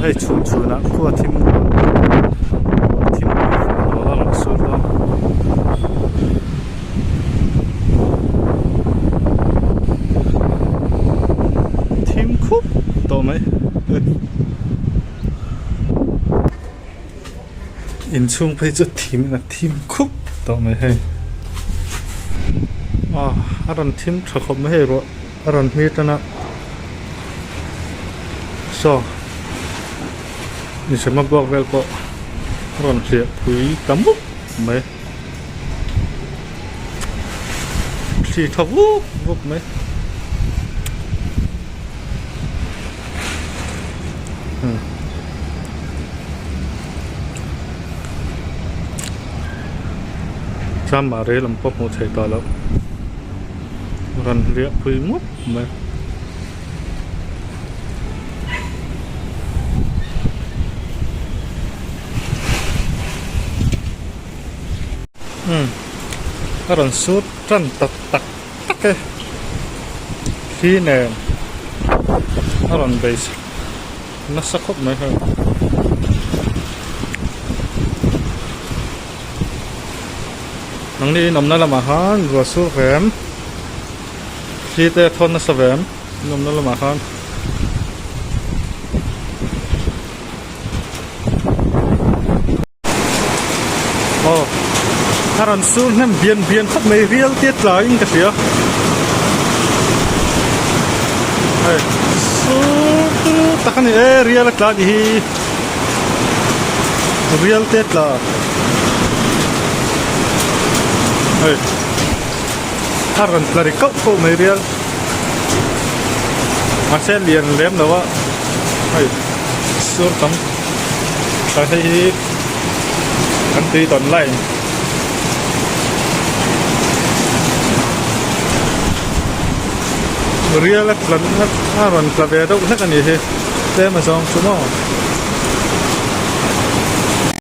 hei chhun chhunah khua thim thim pui a rawn sur dawn. Thim khup tawh mai inchhung phei chu thim in a thim khup tawh mai hei aw a rawn thim tha khawp mai hei ruah a rawn hmir tan a saw inhremna buak vel pawh a rawn hliah pui ta mup mai. Thli tha vuk vuk mai. Chama rel ang pawh hmuh theih tawh loh. Rawn riah pui mup mai. Umm a rawn sur tan tak tak tak e thli nen a rawn bei nasa khawp mai hei nangni in awmna lamah khan ruah sur vem thli te a thawn nasa vem in awmna lamah khan. Aw a rawn sur hnem bian bian khawp mai rial te tlaiin ka hria hei sur tak a ni e rial a tla tih hi rial te tla hei a rawn tla ri kauh kauh mai rial mahse lian lem lo a hei sur tam. Chuan hei hi kan tui tawn line rial a tla a rawn tla ve deuh hlek a ni hi tlem a zawng chu maw.